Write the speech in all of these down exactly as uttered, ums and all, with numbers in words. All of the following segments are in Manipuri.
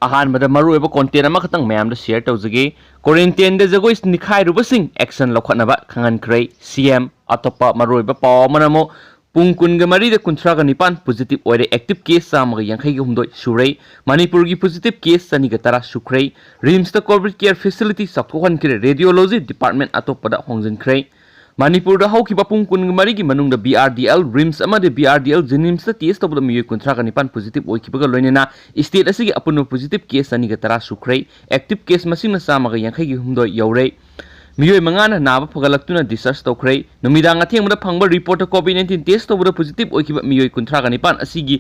ꯑꯍꯥꯟꯕꯗ ꯃꯔꯨꯑꯣꯏꯕ content ꯑꯃꯈꯛꯇꯪ ꯃꯌꯥꯝꯗ share ꯇꯧꯖꯒꯦ꯫ Quarantineꯗ ꯖꯒꯣꯏ ꯅꯤꯈꯥꯏꯔꯨꯕꯁꯤꯡ action ꯂꯧꯈꯠꯅꯕ ꯈꯪꯍꯟꯈ꯭ꯔꯦ ꯁꯤ ꯑꯦꯝ꯫ ꯑꯇꯣꯞꯄ ꯃꯔꯨꯑꯣꯏꯕ ꯄꯥꯎ ꯑꯃꯅ ꯑꯃꯨꯛ ꯄꯨꯡ ꯀꯨꯟꯒ ꯃꯔꯤꯗ ꯀꯨꯟꯊ꯭ꯔꯥꯒ ꯅꯤꯄꯥꯟ positive ꯑꯣꯏꯔꯦ, active case ꯆꯥꯝꯃꯒ ꯌꯥꯡꯈꯩꯒ ꯍꯨꯝꯗꯣꯏ ꯁꯨꯔꯦ꯫ ꯃꯅꯤꯄꯨꯔꯒꯤ positive case ꯆꯅꯤꯒ ꯇꯔꯥ ꯁꯨꯈ꯭ꯔꯦ꯫ RIMSꯇ COVID care facility ꯆꯥꯎꯊꯣꯛꯍꯟꯈ꯭ꯔꯦ, radiology department ꯑꯇꯣꯞꯄꯗ ꯍꯣꯡꯖꯤꯟꯈ꯭ꯔꯦ꯫ ꯃꯅꯤꯄꯨꯔꯗ ꯍꯧꯈꯤꯕ ꯄꯨꯡ ꯀꯨꯟꯒ ꯃꯔꯤꯒꯤ ꯃꯅꯨꯡꯗ BRDL, RIMS ꯑꯃꯗꯤ BRDL JNIMSꯇ test ꯇꯧꯕꯗ ꯃꯤꯑꯣꯏ ꯀꯨꯟꯊ꯭ꯔꯥꯒ ꯅꯤꯄꯥꯟ positive ꯑꯣꯏꯈꯤꯕꯒ ꯂꯣꯏꯅꯅ state ꯑꯁꯤꯒꯤ ꯑꯄꯨꯟꯕ positive case ꯆꯅꯤꯒ ꯇꯔꯥ ꯁꯨꯈ꯭ꯔꯦ꯫ Active case ꯃꯁꯤꯡꯅ ꯆꯥꯝꯃꯒ ꯌꯥꯡꯈꯩꯒ ꯍꯨꯝꯗꯣꯏ ꯌꯧꯔꯦ꯫ ꯃꯤꯑꯣꯏ ꯃꯉꯥꯅ ꯅꯥꯕ ꯐꯒꯠꯂꯛꯇꯨꯅ discharge ꯇꯧꯈ꯭ꯔꯦ꯫ ꯅꯨꯃꯤꯗꯥꯡ ꯑꯊꯦꯡꯕꯗ ꯐꯪꯕ reportꯇ COVID nineteen test ꯇꯧꯕꯗ positive ꯑꯣꯏꯈꯤꯕ ꯃꯤꯑꯣꯏ ꯀꯨꯟꯊ꯭ꯔꯥꯒ ꯅꯤꯄꯥꯟ ꯑꯁꯤꯒꯤ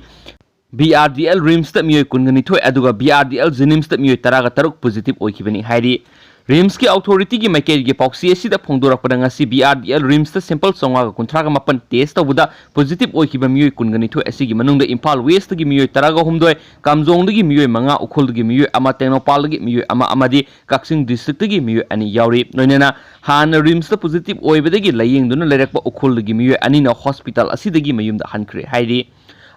BRDL RIMSꯇ ꯃꯤꯑꯣꯏ ꯀꯨꯟꯒ ꯅꯤꯊꯣꯏ ꯑꯗꯨꯒ BRDL JNIMSꯇ ꯃꯤꯑꯣꯏ ꯇꯔꯥꯒ ꯇꯔꯨꯛ positive ꯑꯣꯏꯈꯤꯕꯅꯤ ꯍꯥꯏꯔꯤ꯫ RIMSꯀꯤ authorityꯒꯤ ꯃꯥꯏꯀꯩꯗꯒꯤ ꯄꯥꯎꯆꯦ ꯑꯁꯤꯗ ꯐꯣꯡꯗꯣꯔꯛꯄꯗ ꯉꯁꯤ BRDL RIMSꯇ sample ꯆꯥꯝꯃꯉꯥꯒ ꯀꯨꯟꯊ꯭ꯔꯥꯒ ꯃꯥꯄꯟ test ꯇꯧꯕꯗ positive ꯑꯣꯏꯈꯤꯕ ꯃꯤꯑꯣꯏ ꯀꯨꯟꯒ ꯅꯤꯊꯣꯏ ꯑꯁꯤꯒꯤ ꯃꯅꯨꯡꯗ ꯏꯝꯐꯥꯜ Westꯇꯒꯤ ꯃꯤꯑꯣꯏ ꯇꯔꯥꯒ ꯍꯨꯝꯗꯣꯏ, ꯀꯥꯝꯖꯣꯡꯗꯒꯤ ꯃꯤꯑꯣꯏ ꯃꯉꯥ, ꯎꯈ꯭ꯔꯨꯜꯗꯒꯤ ꯃꯤꯑꯣꯏ ꯑꯃ, ꯇꯦꯡꯅꯧꯄꯜꯗꯒꯤ ꯃꯤꯑꯣꯏ ꯑꯃ ꯑꯃꯗꯤ ꯀꯛꯆꯤꯡ districtꯇꯒꯤ ꯃꯤꯑꯣꯏ ꯑꯅꯤ ꯌꯥꯎꯔꯤ꯫ ꯂꯣꯏꯅꯅ ꯍꯥꯟꯅ RIMSꯇ positive ꯑꯣꯏꯕꯗꯒꯤ ꯂꯥꯌꯦꯡꯗꯨꯅ ꯂꯩꯔꯛꯄ ꯎꯈ꯭ꯔꯨꯜꯗꯒꯤ ꯃꯤꯑꯣꯏ ꯑꯅꯤꯅ hospital ꯑꯁꯤꯗꯒꯤ ꯃꯌꯨꯝꯗ ꯍꯟꯈ꯭ꯔꯦ ꯍꯥꯏꯔꯤ꯫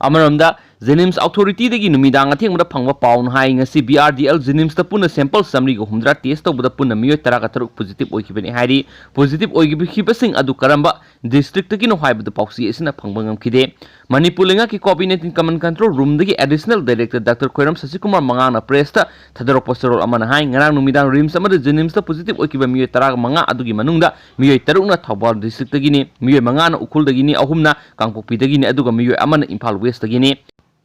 ꯑꯃꯔꯣꯝꯗ JNIMS authorityꯗꯒꯤ ꯅꯨꯃꯤꯗꯥꯡ ꯑꯊꯦꯡꯕꯗ ꯐꯪꯕ ꯄꯥꯎꯅ ꯍꯥꯏ, ꯉꯁꯤ BRDL JNIMSꯇ ꯄꯨꯟꯅ sample ꯆꯥꯝꯃꯔꯤꯒ ꯍꯨꯝꯗ꯭ꯔꯥ test ꯇꯧꯕꯗ ꯄꯨꯟꯅ ꯃꯤꯑꯣꯏ ꯇꯔꯥꯒ ꯇꯔꯨꯛ positive ꯑꯣꯏꯈꯤꯕꯅꯤ ꯍꯥꯏꯔꯤ꯫ Positive ꯑꯣꯏꯈꯤꯕꯁꯤꯡ ꯑꯗꯨ ꯀꯔꯝꯕ districtꯇꯒꯤꯅꯣ ꯍꯥꯏꯕꯗꯨ ꯄꯥꯎꯆꯦ ꯑꯁꯤꯅ ꯐꯪꯕ ꯉꯝꯈꯤꯗꯦ꯫ ꯃꯅꯤꯄꯨꯔ ꯂꯩꯉꯥꯛꯀꯤ COVID nineteen common control roomꯗꯒꯤ additional director Doctor ꯈꯣꯏꯔꯝ ꯁꯁꯤꯀꯨꯃꯥꯔ ꯃꯉꯥꯡꯅ pressꯇ ꯊꯥꯗꯣꯔꯛꯄ ꯆꯦꯔꯣꯜ ꯑꯃꯅ ꯍꯥꯏ, ꯉꯔꯥꯡ ꯅꯨꯃꯤꯗꯥꯡ RIMS ꯑꯃꯗꯤ JNIMSꯇ positive ꯑꯣꯏꯈꯤꯕ ꯃꯤꯑꯣꯏ ꯇꯔꯥꯃꯉꯥ ꯑꯗꯨꯒꯤ ꯃꯅꯨꯡꯗ ꯃꯤꯑꯣꯏ ꯇꯔꯨꯛꯅ ꯊꯧꯕꯥꯜ districtꯇꯒꯤꯅꯤ, ꯃꯤꯑꯣꯏ ꯃꯉꯥꯅ ꯎꯈ꯭ꯔꯨꯜꯗꯒꯤꯅꯤ, ꯑꯍꯨꯝꯅ ꯀꯥꯡꯄꯣꯛꯄꯤꯗꯒꯤꯅꯤ, ꯑꯗꯨꯒ ꯃꯤꯑꯣꯏ ꯑꯃꯅ ꯏꯝꯐꯥꯜ Westꯇꯒꯤꯅꯤ꯫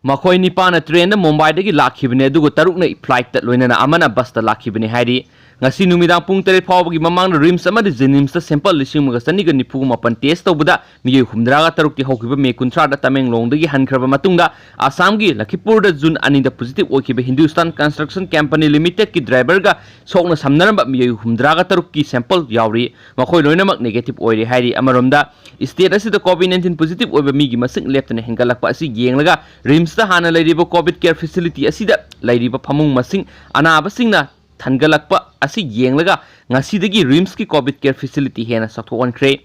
ꯃꯈꯣꯏ ꯅꯤꯄꯥꯟꯅ trainꯗ ꯃꯨꯝꯕꯥꯏꯗꯒꯤ ꯂꯥꯛꯈꯤꯕꯅꯤ, ꯑꯗꯨꯒ ꯇꯔꯨꯛꯅ flightꯇ ꯂꯣꯏꯅꯅ ꯑꯃꯅ busꯇ ꯂꯥꯛꯈꯤꯕꯅꯤ ꯍꯥꯏꯔꯤ꯫ ꯉꯁꯤ ꯅꯨꯃꯤꯗꯥꯡ ꯄꯨꯡ ꯇꯔꯦꯠ ꯐꯥꯎꯕꯒꯤ ꯃꯃꯥꯡꯗ RIMS ꯑꯃꯗꯤ JNIMSꯇ sample ꯂꯤꯁꯤꯡ ꯑꯃꯒ ꯆꯅꯤꯒ ꯅꯤꯐꯨ ꯃꯥꯄꯟ test ꯇꯧꯕꯗ ꯃꯤꯑꯣꯏ ꯍꯨꯝꯗ꯭ꯔꯥꯒ ꯇꯔꯨꯛꯇꯤ ꯍꯧꯈꯤꯕ ꯃꯦ ꯀꯨꯟꯊ꯭ꯔꯥꯗ ꯇꯃꯦꯡꯂꯣꯡꯗꯒꯤ ꯍꯟꯈ꯭ꯔꯕ ꯃꯇꯨꯡꯗ ꯑꯁꯥꯝꯒꯤ ꯂꯈꯤꯄꯨꯔꯗ ꯖꯨꯟ ꯑꯅꯤꯗ positive ꯑꯣꯏꯈꯤꯕ Hindustan Construction Company Limitedꯀꯤ driverꯒ ꯁꯣꯛꯅ ꯁꯝꯅꯔꯝꯕ ꯃꯤꯑꯣꯏ ꯍꯨꯝꯗ꯭ꯔꯥꯒ ꯇꯔꯨꯛꯀꯤ sample ꯌꯥꯎꯔꯤ꯫ ꯃꯈꯣꯏ ꯂꯣꯏꯅꯃꯛ negative ꯑꯣꯏꯔꯦ ꯍꯥꯏꯔꯤ꯫ ꯑꯃꯔꯣꯝꯗ, state ꯑꯁꯤꯗ COVID nineteen positive ꯑꯣꯏꯕ ꯃꯤꯒꯤ ꯃꯁꯤꯡ ꯂꯦꯞꯇꯅ ꯍꯦꯟꯒꯠꯂꯛꯄ ꯑꯁꯤ ꯌꯦꯡꯂꯒ RIMSꯇ ꯍꯥꯟꯅ ꯂꯩꯔꯤꯕ COVID care facility ꯑꯁꯤꯗ ꯂꯩꯔꯤꯕ ꯐꯃꯨꯡ ꯃꯁꯤꯡ, ꯑꯅꯥꯕꯁꯤꯡꯅ ꯊꯟꯒꯠꯂꯛꯄ ꯑꯁꯤ ꯌꯦꯡꯂꯒ ꯉꯁꯤꯗꯒꯤ RIMSꯀꯤ COVID care facility ꯍꯦꯟꯅ ꯆꯥꯎꯊꯣꯛꯍꯟꯈ꯭ꯔꯦ꯫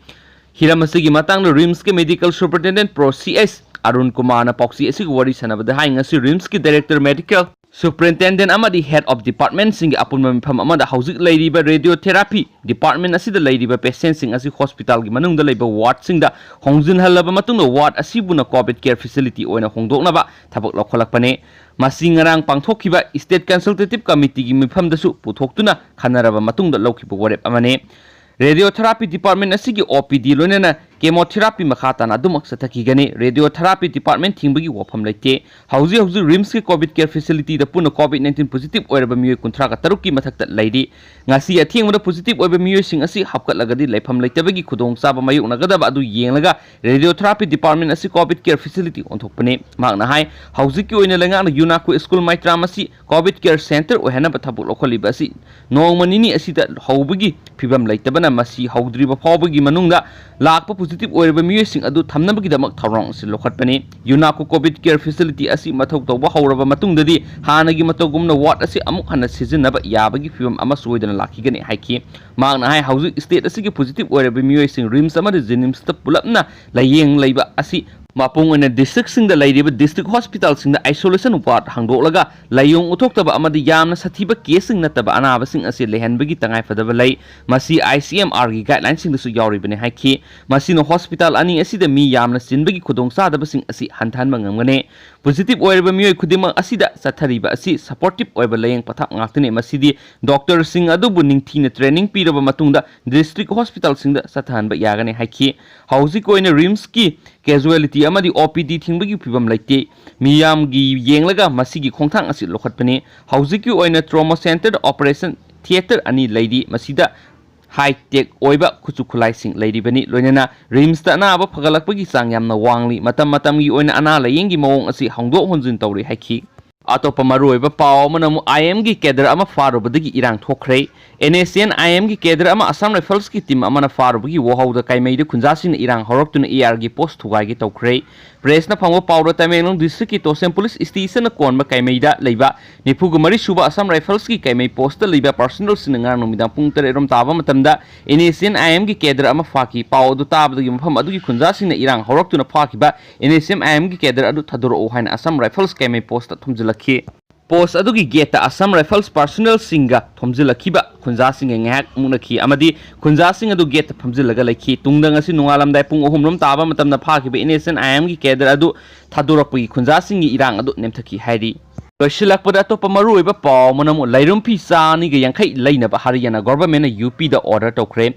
ꯍꯤꯔꯝ ꯑꯁꯤꯒꯤ ꯃꯇꯥꯡꯗ RIMSꯀꯤ medical superintendent Pro C S Arun ꯀꯨꯃꯥꯔꯅ ꯄꯥꯎꯆꯦ ꯑꯁꯤꯒ ꯋꯥꯔꯤ ꯁꯥꯟꯅꯕꯗ ꯍꯥꯏ, ꯉꯁꯤ RIMSꯀꯤ director medical Superintendent ꯑꯃꯗꯤ Head of Departmentꯁꯤꯡꯒꯤ ꯑꯄꯨꯟꯕ ꯃꯤꯐꯝ ꯑꯃꯗ ꯍꯧꯖꯤꯛ ꯂꯩꯔꯤꯕ Radiotherapy Department ꯑꯁꯤꯗ ꯂꯩꯔꯤꯕ patientꯁꯤꯡ ꯑꯁꯤ hospitalꯒꯤ ꯃꯅꯨꯡꯗ ꯂꯩꯕ wardꯁꯤꯡꯗ ꯍꯣꯡꯖꯤꯟꯍꯜꯂꯕ ꯃꯇꯨꯡꯗ ward ꯑꯁꯤꯕꯨꯅ COVID Care Facility ꯑꯣꯏꯅ ꯍꯣꯡꯗꯣꯛꯅꯕ ꯊꯕꯛ ꯂꯧꯈꯠꯂꯛꯄꯅꯤ꯫ ꯃꯁꯤ ꯉꯔꯥꯡ ꯄꯥꯡꯊꯣꯛꯈꯤꯕ State Consultative Committeeꯒꯤ ꯃꯤꯐꯝꯗꯁꯨ ꯄꯨꯊꯣꯛꯇꯨꯅ ꯈꯟꯅꯔꯕ ꯃꯇꯨꯡꯗ ꯂꯧꯈꯤꯕ ꯋꯥꯔꯦꯞ ꯑꯃꯅꯤ꯫ Radiotherapy Department ꯑꯁꯤꯒꯤ OPD ꯂꯣꯏꯅꯅ chemotherapy ꯃꯈꯥ ꯇꯥꯅ ꯑꯗꯨꯃꯛ ꯆꯠꯊꯈꯤꯒꯅꯤ꯫ Radiotherapy Department ꯊꯤꯡꯕꯒꯤ ꯋꯥꯐꯝ ꯂꯩꯇꯦ꯫ ꯍꯧꯖꯤꯛ ꯍꯧꯖꯤꯛ RIMSꯀꯤ COVID Care Facilityꯗ ꯄꯨꯟꯅ COVID nineteen positive ꯑꯣꯏꯔꯕ ꯃꯤꯑꯣꯏ ꯀꯨꯟꯊ꯭ꯔꯥꯒ ꯇꯔꯨꯛꯀꯤ ꯃꯊꯛꯇ ꯂꯩꯔꯤ꯫ ꯉꯁꯤ ꯑꯊꯦꯡꯕꯗ positive ꯑꯣꯏꯕ ꯃꯤꯑꯣꯏꯁꯤꯡ ꯑꯁꯤ ꯍꯥꯞꯀꯠꯂꯒꯗꯤ ꯂꯩꯐꯝ ꯂꯩꯇꯕꯒꯤ ꯈꯨꯗꯣꯡꯆꯥꯕ ꯃꯥꯌꯣꯛꯅꯒꯗꯕ ꯑꯗꯨ ꯌꯦꯡꯂꯒ Radiotherapy Department ꯑꯁꯤ COVID Care Facility ꯑꯣꯟꯊꯣꯛꯄꯅꯤ꯫ ꯃꯍꯥꯛꯅ ꯍꯥꯏ, ꯍꯧꯖꯤꯛꯀꯤ ꯑꯣꯏꯅ ꯂꯩꯉꯥꯛꯅ UNACO School ꯃꯥꯏꯇ꯭ꯔꯥꯝ ꯑꯁꯤ COVID Care Center ꯑꯣꯏꯍꯟꯅꯕ ꯊꯕꯛ ꯂꯧꯈꯠꯂꯤꯕ ꯑꯁꯤ ꯅꯣꯡꯃ ꯅꯤꯅꯤ ꯑꯁꯤꯗ ꯍꯧꯕꯒꯤ ꯐꯤꯕꯝ ꯂꯩꯇꯕꯅ ꯃꯁꯤ ꯍꯧꯗ꯭ꯔꯤꯕ ꯐꯥꯎꯕꯒꯤ ꯃꯅꯨꯡꯗ ꯂꯥꯛꯄ positive ꯑꯣꯏꯔꯕ ꯃꯤꯑꯣꯏꯁꯤꯡ ꯑꯗꯨ ꯊꯝꯅꯕꯒꯤꯗꯃꯛ ꯊꯧꯔꯥꯡ ꯑꯁꯤ ꯂꯧꯈꯠꯄꯅꯤ꯫ UNACO COVID Care Facility ꯑꯁꯤ ꯃꯊꯧ ꯇꯧꯕ ꯍꯧꯔꯕ ꯃꯇꯨꯡꯗꯗꯤ ꯍꯥꯟꯅꯒꯤ ꯃꯇꯧꯒꯨꯝꯅ ward ꯑꯁꯤ ꯑꯃꯨꯛ ꯍꯟꯅ ꯁꯤꯖꯤꯟꯅꯕ ꯌꯥꯕꯒꯤ ꯐꯤꯕꯝ ꯑꯃ ꯁꯣꯏꯗꯅ ꯂꯥꯛꯈꯤꯒꯅꯤ ꯍꯥꯏꯈꯤ꯫ ꯃꯍꯥꯛꯅ ꯍꯥꯏ, ꯍꯧꯖꯤꯛ state ꯑꯁꯤꯒꯤ positive ꯑꯣꯏꯔꯕ ꯃꯤꯑꯣꯏꯁꯤꯡ RIMS ꯑꯃꯗꯤ JNIMSꯇ ꯄꯨꯂꯞꯅ ꯂꯥꯌꯦꯡ ꯂꯩꯕ ꯑꯁꯤ ꯃꯄꯨꯡ ꯑꯣꯏꯅ districtꯁꯤꯡꯗ ꯂꯩꯔꯤꯕ district hospitalꯁꯤꯡꯗ isolation ward ꯍꯥꯡꯗꯣꯛꯂꯒ ꯂꯥꯌꯣꯡ ꯎꯠꯊꯣꯛꯇꯕ ꯑꯃꯗꯤ ꯌꯥꯝꯅ ꯁꯥꯊꯤꯕ caseꯁꯤꯡ ꯅꯠꯇꯕ ꯑꯅꯥꯕꯁꯤꯡ ꯑꯁꯤ ꯂꯩꯍꯟꯕꯒꯤ ꯇꯉꯥꯏꯐꯗꯕ ꯂꯩ꯫ ꯃꯁꯤ ICMRꯒꯤ guidelineꯁꯤꯡꯗꯁꯨ ꯌꯥꯎꯔꯤꯕꯅꯤ ꯍꯥꯏꯈꯤ꯫ ꯃꯁꯤꯅ hospital ꯑꯅꯤ ꯑꯁꯤꯗ ꯃꯤ ꯌꯥꯝꯅ ꯆꯤꯟꯕꯒꯤ ꯈꯨꯗꯣꯡꯆꯥꯗꯕꯁꯤꯡ ꯑꯁꯤ ꯍꯟꯊꯍꯟꯕ ꯉꯝꯒꯅꯤ꯫ Positive ꯑꯣꯏꯔꯤꯕ ꯃꯤꯑꯣꯏ ꯈꯨꯗꯤꯡꯃꯛ ꯑꯁꯤꯗ ꯆꯠꯊꯔꯤꯕ ꯑꯁꯤ supportive ꯑꯣꯏꯕ ꯂꯥꯌꯦꯡ ꯄꯊꯥꯞ ꯉꯥꯛꯇꯅꯤ꯫ ꯃꯁꯤꯗꯤ doctorꯁꯤꯡ ꯑꯗꯨꯕꯨ ꯅꯤꯡꯊꯤꯅ training ꯄꯤꯔꯕ ꯃꯇꯨꯡꯗ district hospitalꯁꯤꯡꯗ ꯆꯠꯊꯍꯟꯕ ꯌꯥꯒꯅꯤ ꯍꯥꯏꯈꯤ꯫ ꯍꯧꯖꯤꯛꯀꯤ ꯑꯣꯏꯅ RIMSꯀꯤ casualty ꯑꯃꯗꯤ OPD ꯊꯤꯡꯕꯒꯤ ꯐꯤꯕꯝ ꯂꯩꯇꯦ꯫ ꯃꯤꯌꯥꯝꯒꯤ ꯌꯦꯡꯂꯒ ꯃꯁꯤꯒꯤ ꯈꯣꯡꯊꯥꯡ ꯑꯁꯤ ꯂꯧꯈꯠꯄꯅꯤ꯫ ꯍꯧꯖꯤꯛꯀꯤ ꯑꯣꯏꯅ trauma centerꯗ operation theatre ꯑꯅꯤ ꯂꯩꯔꯤ꯫ ꯃꯁꯤꯗ high tech ꯑꯣꯏꯕ ꯈꯨꯠꯁꯨ ꯈꯨꯠꯂꯥꯏꯁꯤꯡ ꯂꯩꯔꯤꯕꯅꯤ꯫ ꯂꯣꯏꯅꯅ RIMSꯇ ꯑꯅꯥꯕ ꯐꯒꯠꯂꯛꯄꯒꯤ ꯆꯥꯡ ꯌꯥꯝꯅ ꯋꯥꯡꯂꯤ꯫ ꯃꯇꯝ ꯃꯇꯝꯒꯤ ꯑꯣꯏꯅ ꯑꯅꯥ ꯂꯥꯌꯦꯡꯒꯤ ꯃꯑꯣꯡ ꯑꯁꯤ ꯍꯣꯡꯗꯣꯛ ꯍꯣꯟꯖꯤꯟ ꯇꯧꯔꯤ ꯍꯥꯏꯈꯤ꯫ ꯑꯇꯣꯞꯄ ꯃꯔꯨꯑꯣꯏꯕ ꯄꯥꯎ ꯑꯃꯅ ꯑꯃꯨꯛ IMꯒꯤ cadre ꯑꯃ ꯐꯥꯔꯨꯕꯗꯒꯤ ꯏꯔꯥꯡ ꯊꯣꯛꯈ꯭ꯔꯦ꯫ NSCN IMꯒꯤ cadre ꯑꯃ Assam Riflesꯀꯤ team ꯑꯃꯅ ꯐꯥꯔꯨꯕꯒꯤ ꯋꯥꯍꯧꯗ ꯀꯥꯏꯃꯩꯗ ꯈꯨꯟꯖꯥꯁꯤꯡꯅ ꯏꯔꯥꯡ ꯍꯧꯔꯛꯇꯨꯅ ARꯒꯤ post ꯊꯨꯒꯥꯏꯒꯦ ꯇꯧꯈ꯭ꯔꯦ꯫ Pressꯅ ꯐꯪꯕ ꯄꯥꯎꯗ ꯇꯃꯦꯡꯂꯣꯡ districtꯀꯤ ꯇꯣꯁꯦꯝ police stationꯅ ꯀꯣꯟꯕ ꯀꯥꯏꯃꯩꯗ ꯂꯩꯕ ꯅꯤꯐꯨꯒ ꯃꯔꯤ ꯁꯨꯕ Assam Riflesꯀꯤ ꯀꯥꯏꯃꯩ postꯇ ꯂꯩꯕ personnelꯁꯤꯡꯅ ꯉꯔꯥꯡ ꯅꯨꯃꯤꯗꯥꯡ ꯄꯨꯡ ꯇꯔꯦꯠ ꯔꯣꯝ ꯇꯥꯕ ꯃꯇꯝꯗ NSCN IMꯒꯤ cadre ꯑꯃ ꯐꯥꯈꯤ꯫ ꯄꯥꯎ ꯑꯗꯨ ꯇꯥꯕꯗꯒꯤ ꯃꯐꯝ ꯑꯗꯨꯒꯤ ꯈꯨꯟꯖꯥꯁꯤꯡꯅ ꯏꯔꯥꯡ ꯍꯧꯔꯛꯇꯨꯅ ꯐꯥꯈꯤꯕ NSCN IMꯒꯤ cadre ꯑꯗꯨ ꯊꯥꯗꯣꯔꯛꯎ ꯍꯥꯏꯅ Assam Rifles ꯀꯥꯏꯃꯩ postꯇ ꯊꯣꯝꯖꯤꯜꯂꯛꯈꯤ꯫ ꯄꯣꯁ ꯑꯗꯨꯒꯤ ꯒꯦꯠꯇ ꯑꯁꯥꯝ ꯔꯥꯏꯐꯜꯁ ꯄꯥꯔꯁꯣꯅꯦꯜꯁꯤꯡꯒ ꯊꯣꯝꯖꯤꯜꯂꯛꯈꯤꯕ ꯈꯨꯟꯖꯥꯁꯤꯡꯒ ꯉꯥꯏꯍꯥꯛ ꯃꯨꯛꯅꯈꯤ ꯑꯃꯗꯤ ꯈꯨꯟꯖꯥꯁꯤꯡ ꯑꯗꯨ ꯒꯦꯠꯇ ꯐꯝꯖꯤꯜꯂꯒ ꯂꯩꯈꯤ꯫ ꯇꯨꯡꯗ ꯉꯁꯤ ꯅꯣꯡꯉꯥꯜꯂꯝꯗꯥꯏ ꯄꯨꯡ ꯑꯍꯨꯝ ꯔꯣꯝ ꯇꯥꯕ ꯃꯇꯝꯗ ꯐꯥꯈꯤꯕ NSCN-IM-ꯒꯤ cadre ꯑꯗꯨ ꯊꯥꯗꯣꯔꯛꯄꯒꯤ ꯈꯨꯟꯖꯥꯁꯤꯡꯒꯤ ꯏꯔꯥꯡ ꯑꯗꯨ ꯅꯦꯝꯊꯈꯤ ꯍꯥꯏꯔꯤ꯫ ꯂꯣꯏꯁꯤꯜꯂꯛꯄꯗ ꯑꯇꯣꯞꯄ ꯃꯔꯨꯑꯣꯏꯕ ꯄꯥꯎ ꯑꯃꯅ ꯑꯃꯨꯛ ꯂꯩꯔꯨꯝꯐꯤ ꯆꯥꯅꯤꯒ ꯌꯥꯡꯈꯩ ꯂꯩꯅꯕ ꯍꯔꯤꯌꯥꯅꯥ ꯒꯣꯚꯔꯟꯃꯦꯟꯠꯅ UP-ꯗ order ꯇꯧꯈ꯭ꯔꯦ꯫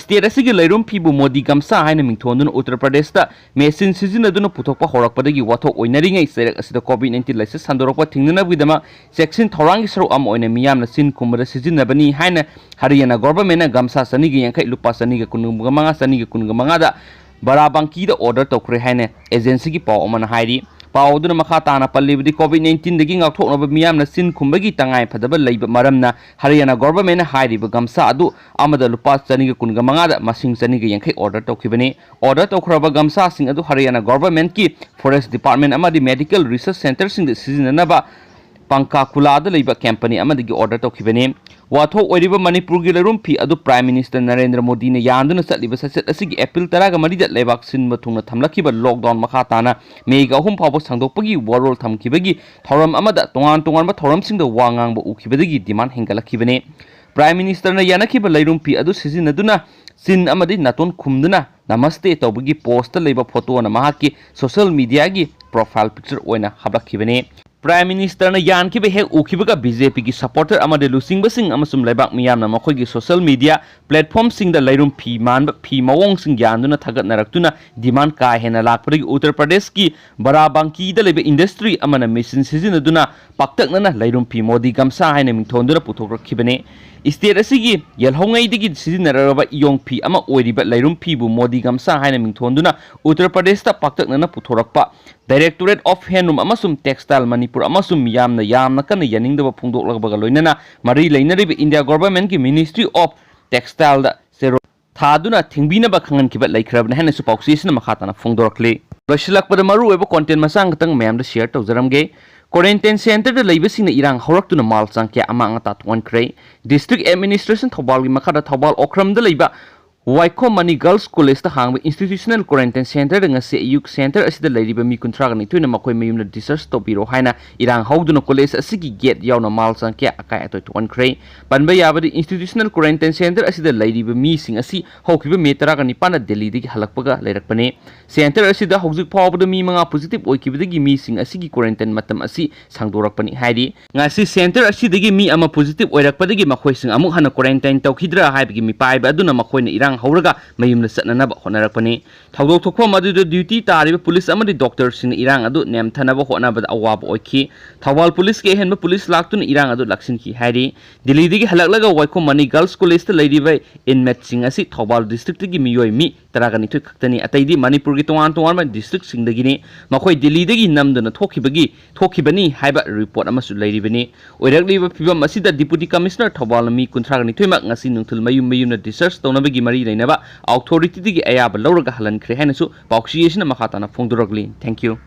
State ꯑꯁꯤꯒꯤ ꯂꯩꯔꯨꯝ ꯐꯤꯕꯨ ꯃꯣꯗꯤ ꯒꯝꯁꯥ ꯍꯥꯏꯅ ꯃꯤꯡꯊꯣꯟꯗꯨꯅ ꯎꯠꯇꯔ ꯄ꯭ꯔꯗꯦꯁꯇ machine ꯁꯤꯖꯤꯟꯅꯗꯨꯅ ꯄꯨꯊꯣꯛꯄ ꯍꯧꯔꯛꯄꯗꯒꯤ ꯋꯥꯊꯣꯛ ꯑꯣꯏꯅꯔꯤꯉꯩ ꯆꯩꯔꯛ ꯑꯁꯤꯗ COVID nineteen ꯂꯥꯏꯆꯠ ꯁꯟꯗꯣꯔꯛꯄ ꯊꯤꯡꯅꯅꯕꯒꯤꯗꯃꯛ ꯆꯦꯛꯁꯤꯟ ꯊꯧꯔꯥꯡꯒꯤ ꯁꯔꯨꯛ ꯑꯃ ꯑꯣꯏꯅ ꯃꯤꯌꯥꯝꯅ ꯆꯤꯟ ꯈꯨꯝꯕꯗ ꯁꯤꯖꯤꯟꯅꯕꯅꯤ ꯍꯥꯏꯅ ꯍꯔꯤꯌꯥꯅꯥ ꯒꯣꯚꯔꯟꯃꯦꯟꯠꯅ ꯒꯝꯁꯥ ꯆꯅꯤꯒ ꯌꯥꯡꯈꯩ, ꯂꯨꯄꯥ ꯆꯅꯤꯒ ꯀꯨꯟꯒ ꯃꯉꯥ, ꯆꯅꯤꯒ ꯀꯨꯟꯒ ꯃꯉꯥꯗ ꯕꯥꯔꯥꯕꯥꯡꯀꯤꯗ order ꯇꯧꯈ꯭ꯔꯦ ꯍꯥꯏꯅ agencyꯒꯤ ꯄꯥꯎ ꯑꯃꯅ ꯍꯥꯏꯔꯤ꯫ ꯄꯥꯎ ꯑꯗꯨꯅ ꯃꯈꯥ ꯇꯥꯅ ꯄꯜꯂꯤꯕꯗꯤ, COVID nineteenꯗꯒꯤ ꯉꯥꯛꯊꯣꯛꯅꯕ ꯃꯤꯌꯥꯝꯅ ꯆꯤꯟ ꯈꯨꯝꯕꯒꯤ ꯇꯉꯥꯏ ꯐꯗꯕ ꯂꯩꯕ ꯃꯔꯝꯅ ꯍꯔꯤꯌꯥꯅꯥ ꯒꯣꯚꯔꯟꯃꯦꯟꯠꯅ ꯍꯥꯏꯔꯤꯕ ꯒꯝꯁꯥ ꯑꯗꯨ ꯑꯃꯗ ꯂꯨꯄꯥ ꯆꯅꯤꯒ ꯀꯨꯟꯒ ꯃꯉꯥꯗ ꯃꯁꯤꯡ ꯆꯅꯤꯒ ꯌꯥꯡꯈꯩ order ꯇꯧꯈꯤꯕꯅꯤ꯫ Order ꯇꯧꯈ꯭ꯔꯕ ꯒꯝꯁꯥꯁꯤꯡ ꯑꯗꯨ ꯍꯔꯤꯌꯥꯅꯥ ꯒꯣꯚꯔꯟꯃꯦꯟꯠꯀꯤ forest department ꯑꯃꯗꯤ medical research centreꯁꯤꯡꯗ ꯁꯤꯖꯤꯟꯅꯅꯕ ꯄꯪꯀꯥꯀꯨꯂꯥꯗ ꯂꯩꯕ company ꯑꯃꯗꯒꯤ order ꯇꯧꯈꯤꯕꯅꯤ꯫ ꯋꯥꯊꯣꯛ ꯑꯣꯏꯔꯤꯕ ꯃꯅꯤꯄꯨꯔꯒꯤ ꯂꯩꯔꯨꯝ ꯐꯤ ꯑꯗꯨ Prime Minister ꯅꯔꯦꯟꯗ꯭ꯔ ꯃꯣꯗꯤꯅ ꯌꯥꯟꯗꯨꯅ ꯆꯠꯂꯤꯕ ꯁꯆꯦꯠ ꯑꯁꯤꯒꯤ April ꯇꯔꯥꯒ ꯃꯔꯤꯗ ꯂꯩꯕꯥꯛ ꯁꯤꯟꯕ ꯊꯨꯡꯅ ꯊꯝꯂꯛꯈꯤꯕ lockdown ꯃꯈꯥ ꯇꯥꯅ Mayꯒ ꯑꯍꯨꯝ ꯐꯥꯎꯕ ꯁꯥꯡꯗꯣꯛꯄꯒꯤ ꯋꯥꯔꯣꯜ ꯊꯝꯈꯤꯕꯒꯤ ꯊꯧꯔꯝ ꯑꯃꯗ ꯇꯣꯉꯥꯟ ꯇꯣꯉꯥꯟꯕ ꯊꯧꯔꯝꯁꯤꯡꯗ ꯋꯥ ꯉꯥꯡꯕ ꯎꯈꯤꯕꯗꯒꯤ demand ꯍꯦꯟꯒꯠꯂꯛꯈꯤꯕꯅꯤ꯫ Prime Ministerꯅ ꯌꯥꯅꯈꯤꯕ ꯂꯩꯔꯨꯝ ꯐꯤ ꯑꯗꯨ ꯁꯤꯖꯤꯟꯅꯗꯨꯅ ꯆꯤꯟ ꯑꯃꯗꯤ ꯅꯥꯇꯣꯟ ꯈꯨꯝꯗꯨꯅ Namaste ꯇꯧꯕꯒꯤ poseꯇ ꯂꯩꯕ photoꯅ ꯃꯍꯥꯛꯀꯤ social mediaꯒꯤ profile picture ꯑꯣꯏꯅ ꯍꯥꯞꯂꯛꯈꯤꯕꯅꯤ꯫ Prime Ministerꯅ ꯌꯥꯟꯈꯤꯕ ꯍꯦꯛ ꯎꯈꯤꯕꯒ BJPꯒꯤ supporter ꯑꯃꯗꯤ ꯂꯨꯆꯤꯡꯕꯁꯤꯡ ꯑꯃꯁꯨꯡ ꯂꯩꯕꯥꯛ ꯃꯤꯌꯥꯝꯅ ꯃꯈꯣꯏꯒꯤ social media platformꯁꯤꯡꯗ ꯂꯩꯔꯨꯝ ꯐꯤ ꯃꯥꯟꯕ ꯐꯤ ꯃꯑꯣꯡꯁꯤꯡ ꯌꯥꯟꯗꯨꯅ ꯊꯥꯒꯠꯅꯔꯛꯇꯨꯅ demand ꯀꯥ ꯍꯦꯟꯅ ꯂꯥꯛꯄꯗꯒꯤ ꯎꯠꯇꯔ ꯄ꯭ꯔꯗꯦꯁꯀꯤ ꯕꯥꯔꯥꯕꯥꯡꯀꯤꯗ ꯂꯩꯕ industry ꯑꯃꯅ machine ꯁꯤꯖꯤꯟꯅꯗꯨꯅ ꯄꯥꯛꯇꯛꯅꯅ ꯂꯩꯔꯨꯝ ꯐꯤ ꯃꯣꯗꯤ ꯒꯝꯁꯥ ꯍꯥꯏꯅ ꯃꯤꯡꯊꯣꯟꯗꯨꯅ ꯄꯨꯊꯣꯛꯂꯛꯈꯤꯕꯅꯤ꯫ State ꯑꯁꯤꯒꯤ ꯌꯦꯜꯍꯧꯉꯩꯗꯒꯤ ꯁꯤꯖꯤꯟꯅꯔꯛꯂꯕ ꯏꯌꯣꯡ ꯐꯤ ꯑꯃ ꯑꯣꯏꯔꯤꯕ ꯂꯩꯔꯨꯝ ꯐꯤꯕꯨ ꯃꯣꯗꯤ ꯒꯝꯁꯥ ꯍꯥꯏꯅ ꯃꯤꯡꯊꯣꯟꯗꯨꯅ ꯎꯠꯇꯔ ꯄ꯭ꯔꯗꯦꯁꯇ ꯄꯥꯛꯇꯛꯅꯅ ꯄꯨꯊꯣꯔꯛꯄ Directorate of Handloom ꯑꯃꯁꯨꯡ Textile ꯃꯅꯤꯄꯨꯔ ꯑꯃꯁꯨꯡ ꯃꯤꯌꯥꯝꯅ ꯌꯥꯝꯅ ꯀꯟꯅ ꯌꯥꯅꯤꯡꯗꯕ ꯐꯣꯡꯗꯣꯛꯂꯛꯄꯒ ꯂꯣꯏꯅꯅ ꯃꯔꯤ ꯂꯩꯅꯔꯤꯕ ꯏꯟꯗꯤꯌꯥ ꯒꯣꯚꯔꯟꯃꯦꯟꯠꯀꯤ Ministry of Textileꯗ ꯆꯦꯔꯣꯜ ꯊꯥꯗꯨꯅ ꯊꯤꯡꯕꯤꯅꯕ ꯈꯪꯍꯟꯈꯤꯕ ꯂꯩꯈ꯭ꯔꯕꯅꯤ ꯍꯥꯏꯅꯁꯨ ꯄꯥꯎꯆꯦꯁꯤꯅ ꯃꯈꯥ ꯇꯥꯅ ꯐꯣꯡꯗꯣꯔꯛꯂꯤ꯫ ꯂꯣꯏꯁꯤꯜꯂꯛꯄꯗ ꯃꯔꯨꯑꯣꯏꯕ content ꯃꯆꯥ ꯈꯛꯇꯪ ꯃꯌꯥꯝꯗ share ꯇꯧꯖꯔꯝꯒꯦ꯫ Quarantine centreꯗ ꯂꯩꯕꯁꯤꯡꯅ ꯏꯔꯥꯡ ꯍꯧꯔꯛꯇꯨꯅ ꯃꯥꯜ ꯆꯥꯡ ꯀꯌꯥ ꯑꯃꯥꯡ ꯑꯇꯥ ꯊꯣꯛꯍꯟꯈ꯭ꯔꯦ꯫ District Administration ꯊꯧꯕꯥꯜꯒꯤ ꯃꯈꯥꯗ ꯊꯧꯕꯥꯜ ꯑꯣꯀ꯭ꯔꯝꯗ ꯂꯩꯕ ꯋꯥꯏꯈꯣꯝ ꯃꯅꯤ ꯒꯔꯜꯁ ꯀꯣꯂꯦꯖꯇ ꯍꯥꯡꯕ institutional quarantine centreꯗ ꯉꯁꯤ ꯑꯌꯨꯛ centre ꯑꯁꯤꯗ ꯂꯩꯔꯤꯕ ꯃꯤ ꯀꯨꯟꯊ꯭ꯔꯥꯒ ꯅꯤꯊꯣꯏꯅ ꯃꯈꯣꯏ ꯃꯌꯨꯝꯗ discharge ꯇꯧꯕꯤꯔꯣ ꯍꯥꯏꯅ ꯏꯔꯥꯡ ꯍꯧꯗꯨꯅ ꯀꯣꯂꯦꯖ ꯑꯁꯤꯒꯤ gate ꯌꯥꯎꯅ ꯃꯥꯜ ꯆꯥꯡ ꯀꯌꯥ ꯑꯀꯥꯏ ꯑꯇꯣꯏ ꯊꯣꯛꯍꯟꯈ꯭ꯔꯦ꯫ ꯄꯟꯕ ꯌꯥꯕꯗꯤ, institutional quarantine centre ꯑꯁꯤꯗ ꯂꯩꯔꯤꯕ ꯃꯤꯁꯤꯡ ꯑꯁꯤ ꯍꯧꯈꯤꯕ ꯃꯦ ꯇꯔꯥꯒ ꯅꯤꯄꯥꯟꯗ ꯗꯦꯜꯂꯤꯗꯒꯤ ꯍꯜꯂꯛꯄꯒ ꯂꯩꯔꯛꯄꯅꯤ꯫ Centre ꯑꯁꯤꯗ ꯍꯧꯖꯤꯛ ꯐꯥꯎꯕꯗ ꯃꯤ ꯃꯉꯥ positive ꯑꯣꯏꯈꯤꯕꯗꯒꯤ ꯃꯤꯁꯤꯡ ꯑꯁꯤꯒꯤ quarantine ꯃꯇꯝ ꯑꯁꯤ ꯁꯥꯡꯗꯣꯔꯛꯄꯅꯤ ꯍꯥꯏꯔꯤ꯫ ꯉꯁꯤ centre ꯑꯁꯤꯗꯒꯤ ꯃꯤ ꯑꯃ positive ꯑꯣꯏꯔꯛꯄꯗꯒꯤ ꯃꯈꯣꯏꯁꯤꯡ ꯑꯃꯨꯛ ꯍꯟꯅ quarantine ꯇꯧꯈꯤꯗ꯭ꯔꯥ ꯍꯥꯏꯕꯒꯤ ꯃꯤꯄꯥꯏꯕ ꯑꯗꯨꯅ ꯃꯈꯣꯏꯅ ꯏꯔꯥꯡ ꯍꯧꯔꯒ ꯃꯌꯨꯝꯗ ꯆꯠꯅꯅꯕ ꯍꯣꯠꯅꯔꯛꯄꯅꯤ꯫ ꯊꯧꯗꯣꯛ ꯊꯣꯛꯐꯝ ꯑꯗꯨꯗ duty ꯇꯥꯔꯤꯕ ꯄꯨꯂꯤꯁ ꯑꯃꯗꯤ ꯗꯣꯛꯇꯔꯁꯤꯡꯅ ꯏꯔꯥꯡ ꯑꯗꯨ ꯅꯦꯝꯊꯅꯕ ꯍꯣꯠꯅꯕꯗ ꯑꯋꯥꯕ ꯑꯣꯏꯈꯤ꯫ ꯊꯧꯕꯥꯜ ꯄꯨꯂꯤꯁꯀꯤ ꯑꯍꯦꯟꯕ ꯄꯨꯂꯤꯁ ꯂꯥꯛꯇꯨꯅ ꯏꯔꯥꯡ ꯑꯗꯨ ꯂꯥꯛꯁꯤꯟꯈꯤ ꯍꯥꯏꯔꯤ꯫ ꯗꯤꯜꯂꯤꯗꯒꯤ ꯍꯜꯂꯛꯂꯒ ꯋꯥꯏꯈꯣꯝ ꯃꯅꯤ ꯒꯔꯜꯁ ꯀꯣꯂꯦꯖꯇ ꯂꯩꯔꯤꯕ inmateꯁꯤꯡ ꯑꯁꯤ ꯊꯧꯕꯥꯜ districtꯀꯤ ꯃꯤꯑꯣꯏ ꯃꯤ ꯇꯔꯥꯒ ꯅꯤꯊꯣꯏ ꯈꯛꯇꯅꯤ, ꯑꯇꯩꯗꯤ ꯃꯅꯤꯄꯨꯔꯒꯤ ꯇꯣꯉꯥꯟ ꯇꯣꯉꯥꯟꯕ districtꯁꯤꯡꯗꯒꯤꯅꯤ꯫ ꯃꯈꯣꯏ ꯗꯤꯜꯂꯤꯗꯒꯤ ꯅꯝꯗꯨꯅ ꯊꯣꯛꯈꯤꯕꯒꯤ, ꯊꯣꯛꯈꯤꯕꯅꯤ ꯍꯥꯏꯕ report ꯑꯃꯁꯨ ꯂꯩꯔꯤꯕꯅꯤ꯫ ꯑꯣꯏꯔꯛꯂꯤꯕ ꯐꯤꯕꯝ ꯑꯁꯤꯗ Deputy Commissioner ꯊꯧꯕꯥꯜꯅ ꯃꯤ ꯀꯨꯟꯊ꯭ꯔꯥꯒ ꯅꯤꯊꯣꯏꯃꯛ ꯉꯁꯤ ꯅꯨꯡꯊꯤꯜ ꯃꯌꯨꯝ ꯃꯌꯨꯝꯗ discharge ꯇꯧꯅꯕꯒꯤ ꯃꯔꯤ ꯂꯩꯅꯕ authorityꯗꯒꯤ ꯑꯌꯥꯕ ꯂꯧꯔꯒ ꯍꯜꯍꯟꯈ꯭ꯔꯦ ꯍꯥꯏꯅꯁꯨ ꯄꯥꯎꯆꯦ ꯑꯁꯤꯅ ꯃꯈꯥ ꯇꯥꯅ ꯐꯣꯡꯗꯣꯔꯛꯂꯤ꯫ Thank you꯫